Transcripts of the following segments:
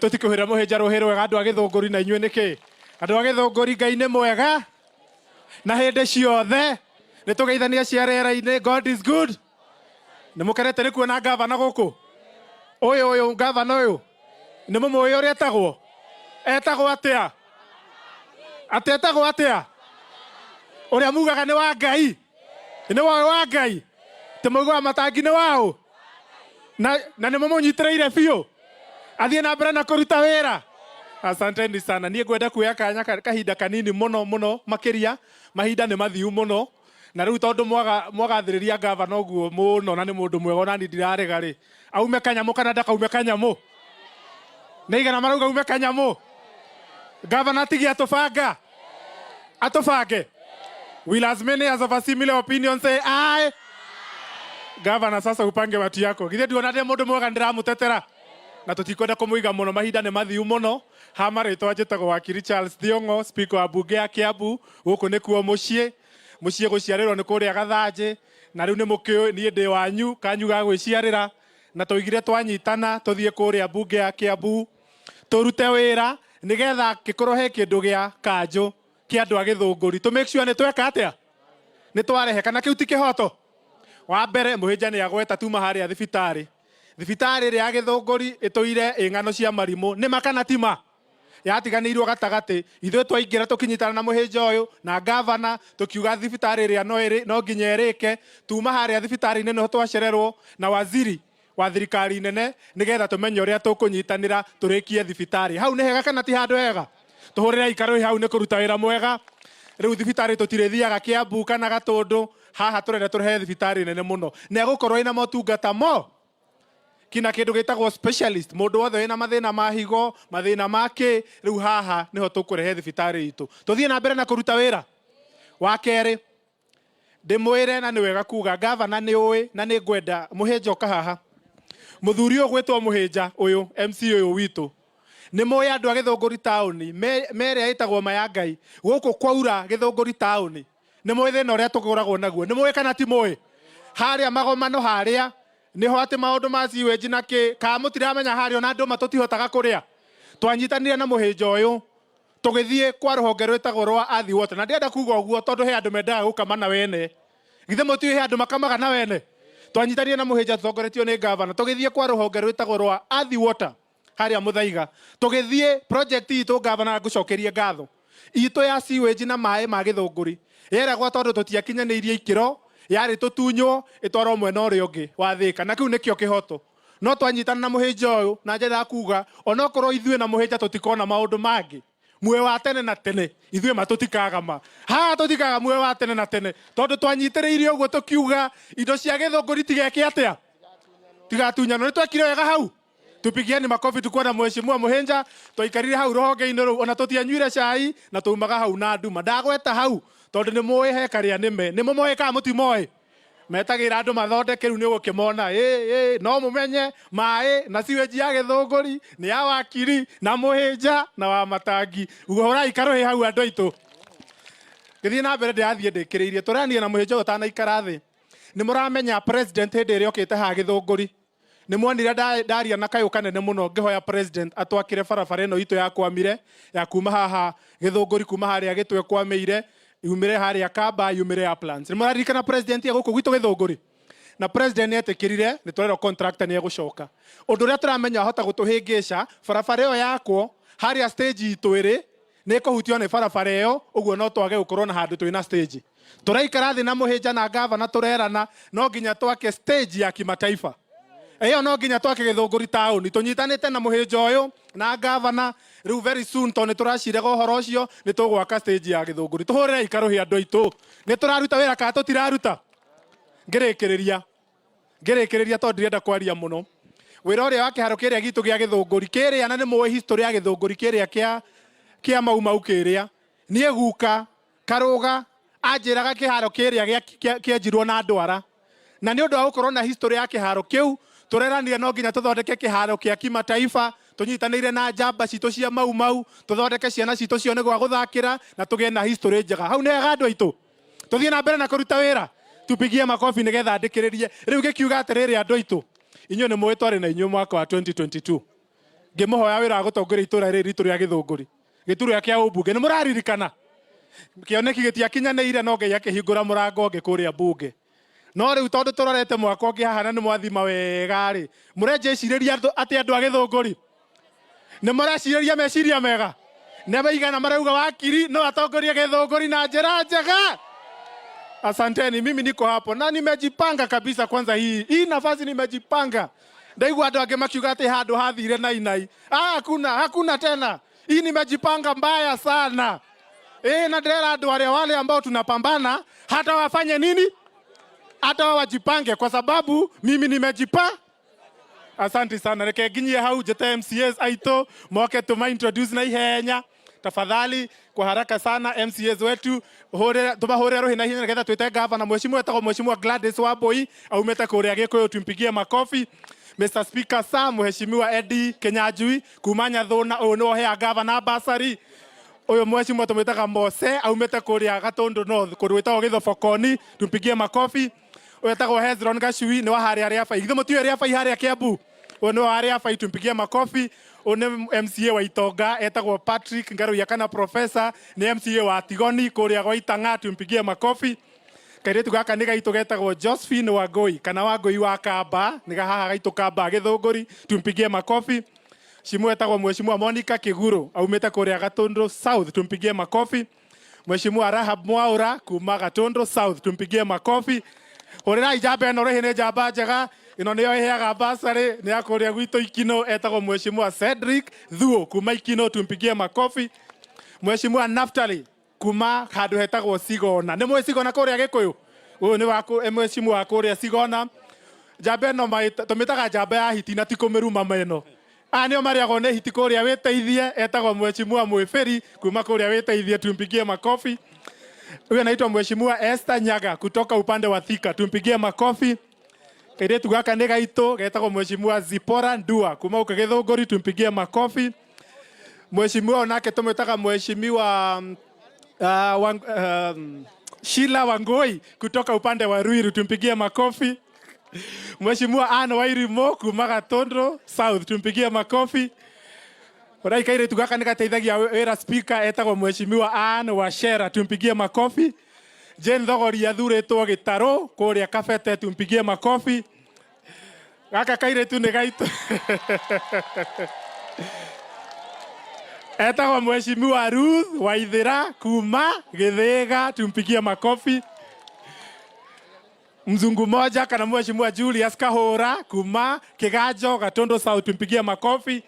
Tũtikũhĩra mũhĩnja rũhĩ rwega andũ a Gĩthũngũri na inyuĩ nĩkĩ? Andũ a Gĩthũngũri, Ngai nĩ mwega na hĩndĩ ciothe. Nĩ tũgeithania cia rĩera-inĩ. God is good. Nĩ mũkenete nĩ kuona ngavana gũkũ? Ũyũ ũyũ ngavana ũyũ nĩ mũmũĩ ũrĩa etagwo? Etagwo atĩa? Atĩ etagwo atĩa? Ũrĩa mugaga nĩ wa Ngai? Nĩ wa wa Ngai? Tũmũiguaga matangi nĩ waũ? Na, na nĩ mũmũnyitĩrĩire biũ athiĩ na mbere na kũruta wĩra. Asanteni sana. Niĩ ngwenda kuoya kanya kahinda kanini mũno mũno makĩria, mahinda nĩ mathiu mũno, na rĩu tondũ mwaga mwagathĩrĩria ngavana ũguo mũno na nĩ mũndũ mwega ona niĩ ndirarega rĩ, aume kanyamũ kana ndakaume kanyamũ? Nĩ igana marauga aume kanyamũ? Ngavana atige atũbanga atũbange. Will as many as of a similar opinion say aye? Gavana, sasa upange watu yako. Githĩ nduona ndĩ mũndũ mwega ndĩramũtetera? Na tũtikwenda kũmũiga mũno, mahinda nĩ mathiu mũno. Ha marĩtwa njĩtagwo Wakiri Charles Thiong'o, speaker wa mbunge ya Kiambu. Gũkũ nĩkuo mũciĩ. Mũciĩ gũciarĩrwo nĩ kũrĩa Gathanjĩ. Na rĩu nĩ mũkĩũĩ niĩ ndĩ wanyu, kanyu ga gwĩciarĩra. Na twaugire twanyitana tũthiĩ kũrĩa mbunge ya Kiambu tũrute wĩra nĩgetha kĩkorwo he kĩndũ gĩa kanjũ kĩa andũ a Gĩthũngũri. Tũ make sure nĩ tweka atĩa? Nĩ twarehe kana kĩu ti kĩhoto? Wa mbere mũhĩnja nĩ agweta tuma harĩa thibitarĩ. Thibitarĩ ĩrĩa ya Gĩthũngũri ĩtũire ĩ ng'ano cia marimũ. Nĩ ma kana ti ma? Yatiganĩirwo gatagatĩ. Ithuĩ twaingĩra tũkĩnyitana na mũhĩnja ũyũ na ngavana tũkiuga thibitarĩ ĩrĩa no, ĩrĩ, no nginya ĩrĩke. Tuma harĩa thibitarĩ-inĩ nĩho twacererwo na waziri wa thirikari nene nĩgetha tũmenye ũrĩa tũkũnyitanĩra tũrĩkie thibitarĩ. Hau nĩ hega kana ti handũ hega? Tũhũrĩre ikarũĩ hau nĩ kũruta wĩra mwega. Rĩu thibitarĩ tũtirĩthiaga Kiambu kana Gatũndũ, haha tũrenda tũrehe thibitarĩ nene mũno. Na ĩgũkorwo ĩna motungata mo kina kĩndũ gĩtagwo specialist, mũndũ wothe wĩna mathĩna ma higo, mathĩna ma kĩ, rĩu haha nĩho tũkũrehe thibitarĩ itũ. Tũthiĩ na mbere na kũruta wĩra. Wa kerĩ, ndĩmwĩre na nĩ wega kuga gavana nĩ ũĩ na nĩ ngwenda mũhĩnja ũka haha. Mũthuri ũyũ gwĩtwo mũhĩnja ũyũ, MC ũyũ witũ, nĩ mũĩ andũ a Gĩthũngũri taũni merĩa ĩtagwo ma ya Ngai gũkũ kwaura Gĩthũngũri taũni, nĩ mũĩ thĩna ũrĩa tũkoragwo naguo, nĩ mũĩ kana ti mũĩ? Harĩa magomano harĩa nĩho atĩ maũndũ ma sewage na kĩ, kana mũtiramenya harĩa ona ndũma tũtihotaga kũrĩa. Twanyitanire na mũhĩnja ũyũ tũgĩthiĩ kwa rũhonge rwĩtagwo rwa Athi Water, na ndĩrenda kuga ũguo tondũ he andũ mendaga gũkama na wene. Githĩ mũtiũĩ he andũ makamaga na wene? Twanyitanire na mũhĩnja tũtongoretio nĩ gavana, tũgĩthiĩ kwa rũhonge rwĩtagwo rwa Athi Water harĩa Mũthaiga, tũgĩthiĩ project itũ gavana, ngũcokerie ngatho itũ ya sewage na maĩ ma Gĩthũngũri yeragwo tondũ tũtiakinyanĩirie ikĩro, yarĩ tũtunywo ĩtwarwo mwena ũrĩa ũngĩ wa Thĩka, na kĩu nĩkĩo kĩhoto. No twanyitana na mũhĩnja ũyũ na njĩra ya kuga onokorwo ithuĩ na mũhĩnja tũtikona maũndũ mangĩ, muoyo wa tene na tene ithuĩ ma tũtikaga ma haha tũtikaga muoyo wa tene na tene, tondũ twanyitĩrĩire ũguo tũkiuga indo cia Gĩthũngũri tigeke atĩa, tigatunyanwo. Nĩ twekire wega hau, tupigieni makofi tukuona mheshimiwa Mũhĩnja. Twaikarire hau rũhonge-inĩ rũu ona tũtianyuire cai na tumaga hau na nduma. Ndagweta hau tondũ nĩ mũĩ he karĩa nĩme, nĩ mũmoĩ kana mũtimoĩ? Metagĩra andũ mathondeke, rĩu nĩ ũgũkĩmona ĩ ĩ no mũmenye maĩ na sewage ya Gĩthũngũri nĩ ya wakiri na mũhĩnja na wa matangi. Hũrai karũhĩ hau andũ aitũ. Ngĩthiĩ na mbere ndĩrathiĩ ndĩkĩrĩirie tũranie na mũhĩnja ũyũ ũtanaikara thĩ. Nĩ mũramenya president hĩndĩ ĩrĩa okĩte haha Gĩthũngũri, nĩ mwonire ndaria na kayũ kanene mũno ngĩhoya president atwakĩre barabara ĩno itũ ya Kwamire, ya kuma haha Gĩthũngũri, kuma harĩa Gĩtwe Kwamĩire, yumĩre harĩa Kamba, yumĩre Uplands. Nĩ mũraririkana president ya gũkũ gwitũ Gĩthũngũri? Na president nĩ etĩkĩrire, nĩ tũrerwo contractor nĩ egũcoka. Ũndũ ũrĩa tũramenya wahota gũtũhĩngĩca, barabara ĩyo yakwo harĩa stage itũ ĩrĩ nĩ ĩkũhutio nĩ barabara ĩyo, ũguo no twage gũkorwo na handũ twĩna stage. Tũraikara thĩ na mũhĩnja na gavana tũrerana no nginya twake stage ya kimataifa. Ĩyo no nginya twake Gĩthũngũri taũni tũnyitanĩte na mũhĩnja ũyũ na gavana. Rĩu very soon tondũ nĩ tũraciraga ũhoro ũcio, nĩ tũgwaka stage ya Gĩthũngũri. Tũhũrĩre ikarũhĩ andũ aitũ. Nĩ tũraruta wĩra kana tũtiraruta? Ngĩrĩkĩrĩria ngĩrĩkĩrĩria tondũ ndirenda kwaria mũno, wĩra ũrĩa wa kĩharo kĩrĩa gitũ gĩa Gĩthũngũri kĩrĩa, na nĩ mũĩ history ya Gĩthũngũri kĩrĩa kĩa Mau Mau kĩrĩa, niĩ guka Karũga anjĩraga kĩharo kĩrĩa kĩenjirwo na ndwara, na nĩ ũndũ wa gũkorwo na history ya kĩharo kĩu tũreranire no nginya tũthondeke kĩharo kĩa kimataifa tũnyitanĩire na njamba citũ cia Mau Mau, tũthondeke ciana citũ cione gwa gũthakĩra na tũgĩe na history njega. Hau nĩ hega andũ aitũ, tũthiĩ na mbere na kũruta wĩra. Tupigie makobi nĩgetha ndĩkĩrĩrie. Rĩu gĩkiuga atĩrĩrĩ, andũ aitũ, inyuĩ nĩ mũĩ twarĩ na inyuĩ mwaka wa 2022. Ngĩmũhoya wĩra wa gũtongoria itũra rĩrĩ ritũ rĩa Gĩthũngũri, gĩturwa kĩa ũmbunge. Nĩ mũraririkana kĩoneki gĩtiakinyanĩire, no Ngai akĩhingũra mũrango ũngĩ kũrĩa mbunge. No rĩu tondũ tũrorete mwaka ũngĩ haha na nĩ mwathima wega rĩ, mũrenjĩcirĩria atĩ andũ a Gĩthũngũri nĩ mũrecirĩria meciria mega? Nĩ maigana marauga wakiri no atongorie Gĩthũngũri na njĩra njega? Asanteni, mimi niko hapo na nimejipanga kabisa. Kwanza hii nafasi nimejipanga. Ndaigua andũ angĩ makiuga atĩ handũ hathire nainai. Ah, hakuna, hakuna tena. Hii nimejipanga mbaya sana. Na ndĩrera andũ arĩa wale ambao tunapambana hata wafanye nini, hata wao wajipange, kwa sababu mimi nimejipa. Asante sana. Reke nginyie hau njĩte MCAs aitũ moke tuma introduce na ihenya tafadhali, kwa haraka sana. MCAs wetu, hũrĩra, tũmahũrĩre rũhĩ na ihenya nĩgetha twĩte gavana. Mheshimiwa etagwo Mheshimiwa Gladys Wambui, aumĩte kũrĩa Gĩkũyũ, tumpigie makofi. Mr. Speaker Sir, Mheshimiwa Eddie Kinyanjui kuma Nyathũna, ũyũ nĩwe ũheaga gavana bursary. Ũyũ mheshimiwa tũmwĩtaga Mose, aumĩte kũrĩa Gatũndũ North, kũndũ gwĩtagwo Gĩthobokoni, tumpigie makofi. Ũyũ etagwo Hezron Gacui, nĩ wa harĩa Rĩabai. Githĩ mũtiũĩ Rĩabai harĩa Kiambu? Ũyũ nĩ wa Rĩabai, tumpigie makofi. Ũyũ nĩ MCA wa Itonga, etagwo Patrick Ngaruiya kana Professor, nĩ MCA wa Tigoni kũrĩa gwa Itang'a, tumpigie makofi. Kairĩtu gaka nĩ gaitũ getagwo Josephine Wangui kana Wangui wa Kamba, nĩ haha gaitũ Kamba Gĩthũngũri, tumpigie makofi. Mheshimiwa etagwo Mheshimiwa Monica Kiguru, aumĩte kũrĩa Gatundu South, tumpigie makofi. Mheshimiwa Rahab Mwaura kuma Gatundu South, tumpigie makofi. Hũrĩrai njamba ĩno rĩhĩ, nĩ njamba njega. Ĩno nĩyo ĩheaga basarĩ, nĩ ya kũrĩa gwitũ Ikino, etagwo Mheshimiwa Cedric Thuo kuma Ikino, tumpigie makofi. Mheshimiwa Naftali kuma handũ hetagwo Sigona. Nĩ mũĩ Sigona kũrĩa Gĩkũyũ? Ũyũ nĩ wa mheshimiwa wa kũrĩa Sigona. Njamba ĩno tũmĩtaga njamba ya hiti na ti kũmĩruma meno. Aya nĩo marĩagwo nĩ hiti kũrĩa wĩteithie, etagwo Mheshimiwa Mwĩbĩri kuma kũrĩa wĩteithie, tumpigie makofi. Huyu anaitwa Mheshimiwa Esther Nyaga kutoka upande wa Thika, tumpigie makofi. Kairĩtu gaka nĩ gaitũ getagwo Mheshimiwa Zipora Ndua kuma gũkũ Gĩthũngũri, tumpigie makofi. Mheshimiwa onake tũmwĩtaga Mheshimiwa Sheila Wangui kutoka upande wa Ruiru, tumpigie makofi. Mheshimiwa Anne Wairimu kuma Gatundu South, tumpigie makofi. Ũrai kairĩtu gaka nĩ gateithagia wĩra speaker, etagwo Mheshimiwa Anne Wachera, tumpigie makofi. Jane Thogori athurĩtwo gĩtarũ kũrĩa Kabete, tumpigie makofi. Gaka kairĩtu nĩ gaitũ, etagwo Mheshimiwa Ruth Waithira kuma Gĩthĩga, tumpigie makofi. Mzungu moja kana Mheshimiwa Julius Kahura kuma Kiganjo Gatundu South, tumpigie makofi.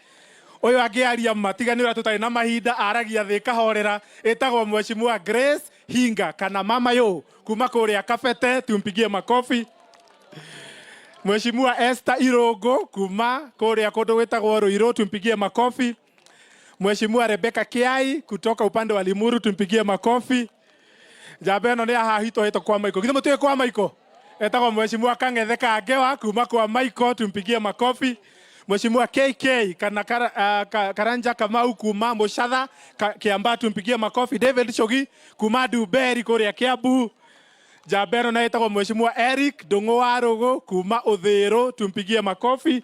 Ũyũ angĩaria matiga nĩ ũrĩa tũtarĩ na mahinda, aragia thĩ kahorera, ĩtagwo Mheshimiwa Grace Hinga kana Mama Yo kuma kũrĩa Kabete, tumpigie makofi. Mheshimiwa Esther Irungu kuma kũrĩa kũndũ gwĩtagwo Ruiru, tumpigie makofi. Mheshimiwa Rebecca Kiai kutoka upande wa Limuru, tumpigie makofi. Njamba ĩno nĩ ya haha hitũ hetwo kwa Maiko. Githĩ mũtiũĩ kwa Maiko? Etagwo Mheshimiwa Kang'ethe Kangewa kuma kwa Maiko, tumpigie makofi. Mheshimiwa KK kana Karanja Kamau kuma Muchatha Kiambaa, tumpigie makofi. David Chogi kuma Dumberi kũrĩa Kiambu. Njamba ĩno nayo ĩtagwo Mheshimiwa Eric Ndung'u wa Rũgũ kuma Uthiru, tumpigie makofi.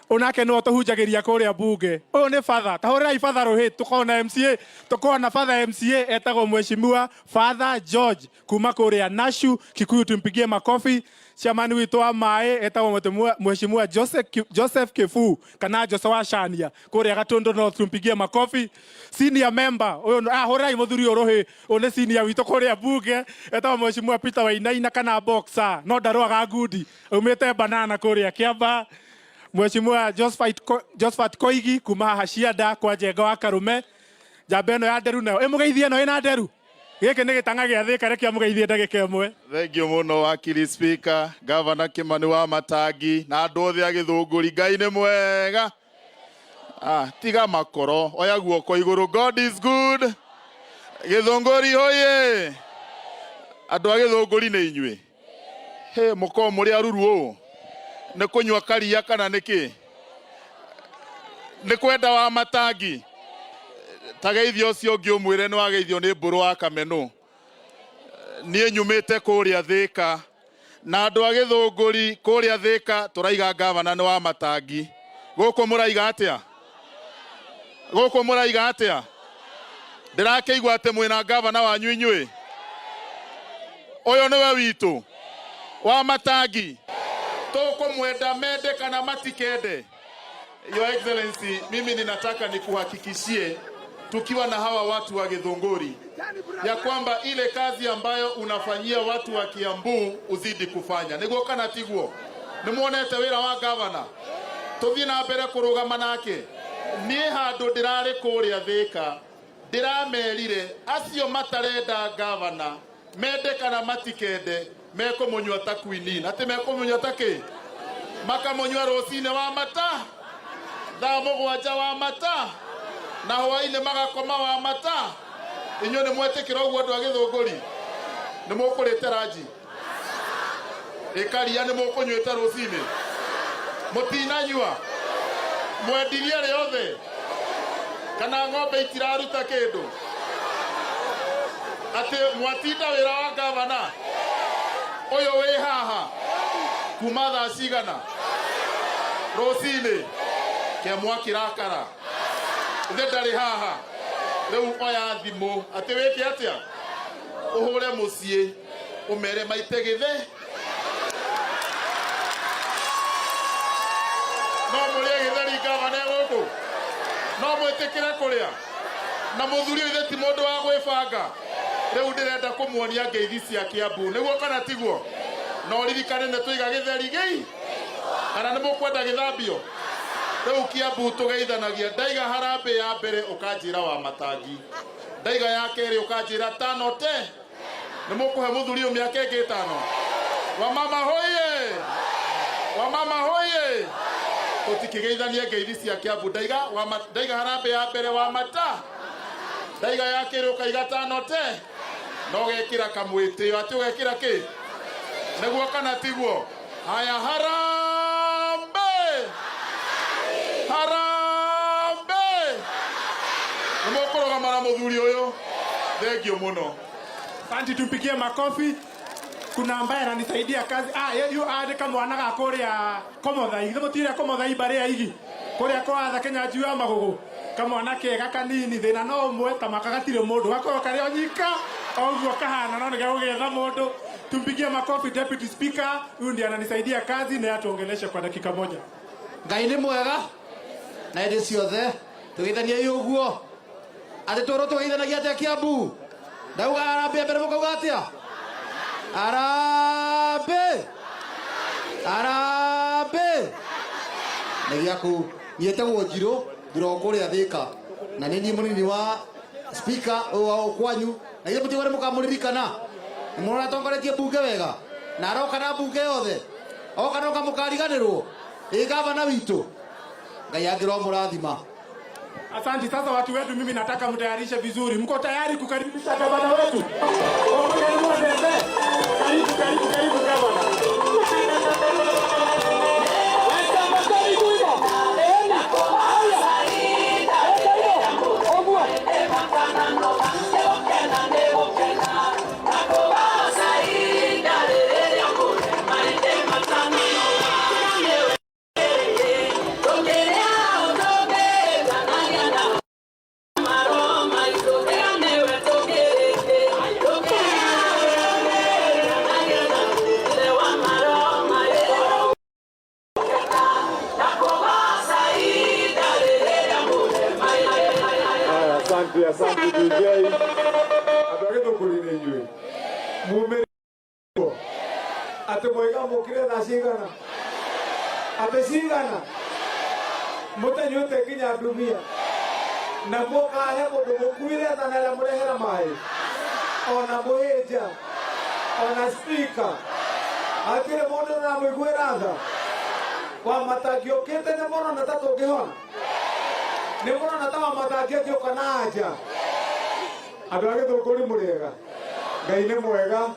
Ũyũ nake nĩwe ũtũhunjagĩria kũrĩa bunge. Ũyũ nĩ father, ta hũrĩrai father rũhĩ, tũkorwo na MCA, tũkorwo na father MCA etagwo Mheshimiwa Father George kuma kũrĩa Nashu Kikuyu, tumpigie makofi. Chairman witũ wa maĩ etagwo Mheshimiwa Joseph Kifu kana Jose wa Shania kũrĩa Gatundu North, tumpigie makofi. Senior member ũyũ, hũrĩrai mũthuri ũyũ rũhĩ, ũyũ nĩ senior witũ kũrĩa bunge, etagwo Mheshimiwa Peter Wainaina kana Boxer, no ndarũaga ngundi, aumĩte Banana kũrĩa Kiambaa. Mheshimiwa Josephat Koigi kuma haha Cianda kwa Njenga wa Karume. Njamba ĩno ya nderu nayo ĩmũgeithie, ĩno ĩna nderu, gĩkĩ nĩ gĩtang'a gĩa Thĩka, reke amũgeithie ndagĩka ĩmwe. Thank you mũno wakiri speaker, Governor Kimani wa Matangi na andũ othe a Gĩthũngũri. Ngai nĩ mwega. Ah, tiga makoro, oya guoko igũrũ. God is good. Gĩthũngũri hoye! Andũ a Gĩthũngũri nĩ inyuĩ. He mũkorwo mũrĩ aruru ũũ. Nĩ kũnyua karia kana nĩkĩ? Nĩ kwenda wa Matangi. Ta geithio ũcio ũngĩ ũmwĩre nĩ wageithio nĩ mbũrũ wa Kamenũ. Niĩ nyumĩte kũrĩa Thĩka na andũ a Gĩthũngũri kũrĩa Thĩka tũraiga gavana nĩ wa Matangi. Gũkũ mũraiga atĩa? Gũkũ mũraiga atĩa? Ndĩrakĩigua atĩ mwĩna gavana wanyu inyuĩ. Ũyũ nĩwe witũ wa Matangi. Tũkũmwenda mende kana matikende. Your Excellency, mimi ninataka nikuhakikishie tukiwa na hawa watu wa Githunguri ya kwamba ile kazi ambayo unafanyia watu wa Kiambu uzidi kufanya. Niguo kana tiguo? Nimuonete wira wa gavana, tuthie na mbere kurugama nake. Niĩ handũ ndĩrarĩ kũrĩa Thĩka, ndĩramerire acio matarenda gavana, mende kana matikende, mekũmũnyua ta quinine. Atĩ mekũmũnyua ta kĩ? Makamũnyua rũcinĩ wa mata, thaa 7 wa mata, na hwainĩ magakoma wa mata. Inyuĩ nĩ mwetĩkĩra ũguo, andũ a Gĩthũngũri? Nĩ mũkũrĩte ranji ĩkaria? Nĩ mũkũnyuĩte rũcinĩ? Mũtinanyua? Mwendirie rĩothe kana ng'ombe itiraruta kĩndũ? Atĩ mwatinda wĩra wa gavana ũyũ wĩ haha kuma thaa cigana rũcinĩ? Kĩamwa kĩrakara ithe ndarĩ haha. Rĩu oya thimũ, atĩ wĩke atĩa? Ũhũre mũciĩ, ũmere maite gĩthe. No mũrĩe gĩtheri gavana e gũkũ? No mwĩtĩkĩre kũrĩa na mũthuri ũyũ? Ithe ti mũndũ wa gwĩbanga. Rĩu ndĩrenda kũmuonia ngeithi cia Kiambu. Nĩguo kana tiguo? No ririkane nĩ tũiga gĩtheri gĩi, kana nĩ mũkwenda gĩthambio? Rĩu Kiambu tũgeithanagia. Ndaiga harambĩ ya mbere, ũkanjĩra wa Matangi. Ndaiga ya kerĩ, ũkanjĩra tano te. Nĩ mũkũhe mũthuri ũyũ mĩaka ĩngĩ 5? Wamama hoye! Wamama hoye! Tũtikĩgeithanie ngeithi cia Kiambu. Ndaiga ndaiga harambĩ ya mbere, wa mata. Ndaiga ya kerĩ, ũkaiga tano te, na ũgekĩra kamwĩtĩo. Atĩ ũgekĩra kĩ? Nĩguo kana tiguo? Haya, harambe! Harambe! Nĩ mũkũrũgama na mũthuri ũyũ? Thengiũ mũno. Asante, tumpigie makofi. Kuna ambaye ananisaidia kazi. Ah, yu andika mwana ga kuria Komothai. Githĩ mũtirĩa Komothai mbarĩ ya igi? Kuria kwa Atha Kenya njui wa magugu. Kamwana kega kanini, thĩna no ũmwe, tamaka gatirĩ mũndũ. Gakorwo karĩ o nyika o ũguo kahana, no nĩgegũgĩetha mũndũ. Tumpigie makofi Deputy Speaker, huyu ndiye ananisaidia kazi na atuongeleshe kwa dakika 1. Ngai nĩ mwega na hĩndĩ ciothe. Tũgeithaniei ũguo atĩ tũrwo tũgeithanagia atĩa Kiambu? Ndauga harambee mbere, mũkauga atĩa? Harambee, harambee! Nĩ gĩaku. Niĩ etagwo Njirũ thura o kũrĩa Thĩka, na nĩ niĩ mũnini wa speaker ũyũ wa kwanyu, na ithuĩ mũtigwo nĩ mũkamũririkana. Nĩ mũrona atongoretie mbunge wega na aroka na mbunge yothe, oka noka mũkariganĩrwo ĩ gavana witũ. Ngai angĩromũrathima. Asante. Sasa watu wetu, mimi nataka mtayarishe vizuri. Mko tayari kukaribisha gavana wetu? Karibu, karibu, karibu gavana. Haya, asante, asante DJ. Andũ a Gĩthũngũri nĩ inyuĩ. Mumĩrwo. Atĩ mwaiga mũkire thaa cigana? Atĩ cigana? Mũtanyuĩte nginya ndumia. Na mũkahe mũndũ mũkuire tha na arĩa mũrehera maĩ. Ona mũhĩnja. Ona speaker. Hatirĩ mũndũ ũramũiguĩra tha. Wa Matangi ũkĩte nĩ mũrona ta tũngĩhona. Nĩ mũrona ta wa Matangi angĩũka na anja. Andũ a Gĩthũngũri, mũrĩega? Ngai nĩ mwega.